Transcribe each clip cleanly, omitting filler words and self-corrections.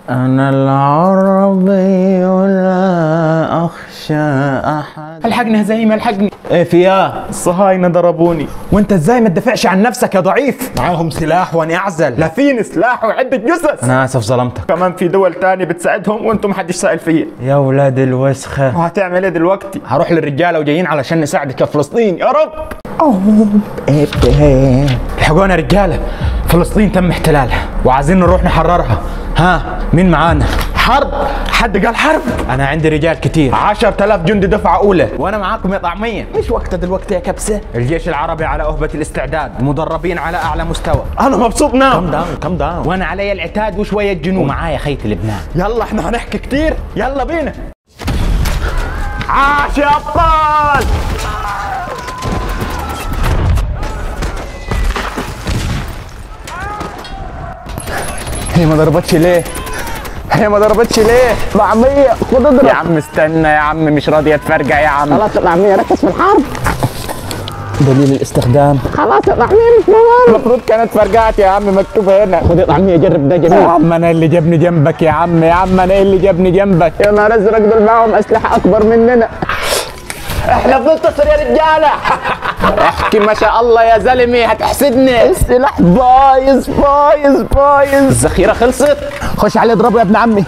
أنا العربي لا أخشى أحد. الحقني يا زعيم، الحقني. ايه في ايه؟ الصهاينة ضربوني. وانت ازاي ما تدافعش عن نفسك يا ضعيف؟ معاهم سلاح وانا اعزل. لا فيني سلاح وعدة جثث. أنا آسف ظلمتك. كمان في دول تانية بتساعدهم وانتم محدش سائل فيا. يا ولاد الوسخة. وهتعمل ايه دلوقتي؟ هروح للرجالة وجايين علشان نساعدك يا فلسطين يا رب. الحقونا يا رجالة، فلسطين تم احتلالها وعايزين نروح نحررها. ها مين معانا؟ حرب؟ حد قال حرب؟ انا عندي رجال كتير، 10,000 جندي دفعة اولى، وانا معاكم يا طعمية. مش وقت دلوقتي يا كبسة. الجيش العربي على أهبة الاستعداد، مدربين على اعلى مستوى. انا مبسوط نعم. calm down calm down. وانا علي العتاد وشوية جنود، ومعايا خيط لبنان. يلا احنا هنحكي كتير، يلا بينا. عاش يا ابطال. هي ما ضربتش ليه؟ هي ما ضربتش ليه؟ طعمية خد اضرب. يا عم استنى يا عم، مش راضية تفرجع يا عم. خلاص طعمية ركز في الحرب. دليل الاستخدام. خلاص طعمية مش مهم. المفروض كانت فرجعت يا عم، مكتوبة هنا. خد طعمية جرب ده جميل. يا عم انا اللي جابني جنبك يا عم، يا عم انا اللي جابني جنبك. يا نهار ازرق، دول معاهم اسلحة اكبر مننا. احنا بننتصر يا رجاله. احكي ما شاء الله يا زلمة، هتحسدني. السلاح بايظ بايظ بايظ. الذخيره خلصت. خش عليه اضربه يا ابن عمي.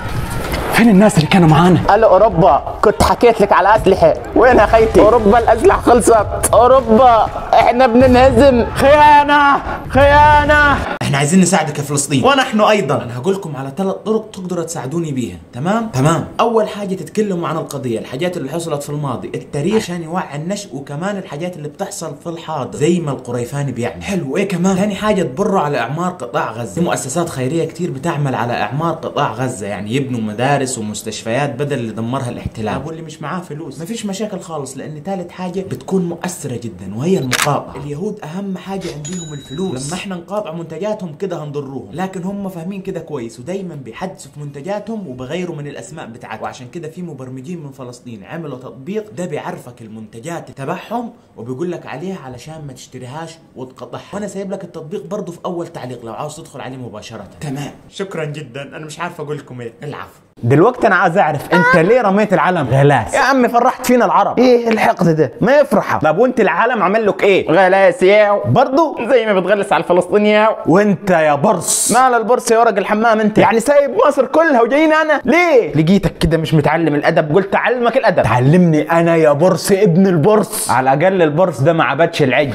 فين الناس اللي كانوا معانا؟ قالوا اوروبا، كنت حكيت لك على اسلحة، وينها خيتي؟ اوروبا الاسلحة خلصت، اوروبا احنا بننهزم. خيانة خيانة. احنا عايزين نساعدك يا فلسطين، ونحن ايضا. انا هقول لكم على 3 طرق تقدروا تساعدوني بيها، تمام؟ تمام. اول حاجة تتكلموا عن القضية، الحاجات اللي حصلت في الماضي، التاريخ عشان يوعي النشء، وكمان الحاجات اللي بتحصل في الحاضر زي ما القريفاني بيعمل. حلو. ايه كمان؟ ثاني حاجة تبروا على اعمار قطاع غزة. في مؤسسات خيرية كتير بتعمل على اعمار قطاع غزة، يعني يبنوا مدارس ومستشفيات بدل اللي دمرها الاحتلال. طب واللي مش معاه فلوس؟ مفيش مشاكل خالص، لان ثالث حاجة بتكون مؤثرة جدا وهي المقاطعة. اليهود اهم حاجة عندهم الفلوس، لما احنا نقاطع منتجاتهم كده هنضروهم، لكن هم فاهمين كده كويس ودايما بيحدثوا في منتجاتهم وبغيروا من الاسماء بتاعتهم. وعشان كده في مبرمجين من فلسطين عملوا تطبيق ده بيعرفك المنتجات تبعهم وبيقول لك عليها علشان ما تشتريهاش وتقطعها. وانا سايب لك التطبيق برضه في اول تعليق لو عاوز تدخل عليه مباشرة. تمام، شكرا جدا. انا مش عارف اقول لكم ايه. العفو. دلوقتي انا عايز اعرف انت ليه رميت العلم؟ غلاس يا عم، فرحت فينا العرب. ايه الحقد ده؟ ما يفرحوا. طب وانت العالم عمل لك ايه؟ غلاس ياو برضه زي ما بتغلس على الفلسطيني ياو. وانت يا برص، مال البرص يا ورق الحمام انت؟ يعني سايب مصر كلها وجايين انا ليه؟ لقيتك كده مش متعلم الادب، قلت اعلمك الادب. تعلمني انا يا برص ابن البرص. على الاقل البرص ده ما عبدش العجل.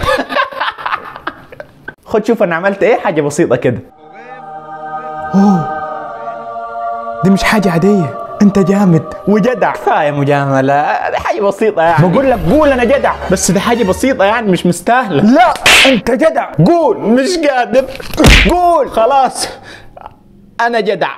خد شوف انا عملت ايه، حاجة بسيطة كده. اوه دي مش حاجة عادية، انت جامد وجدع. كفاية مجاملة، دي حاجة بسيطة يعني. بقول لك قول انا جدع، بس دي حاجة بسيطة يعني مش مستاهلة. لا انت جدع، قول. مش قادر. قول خلاص انا جدع.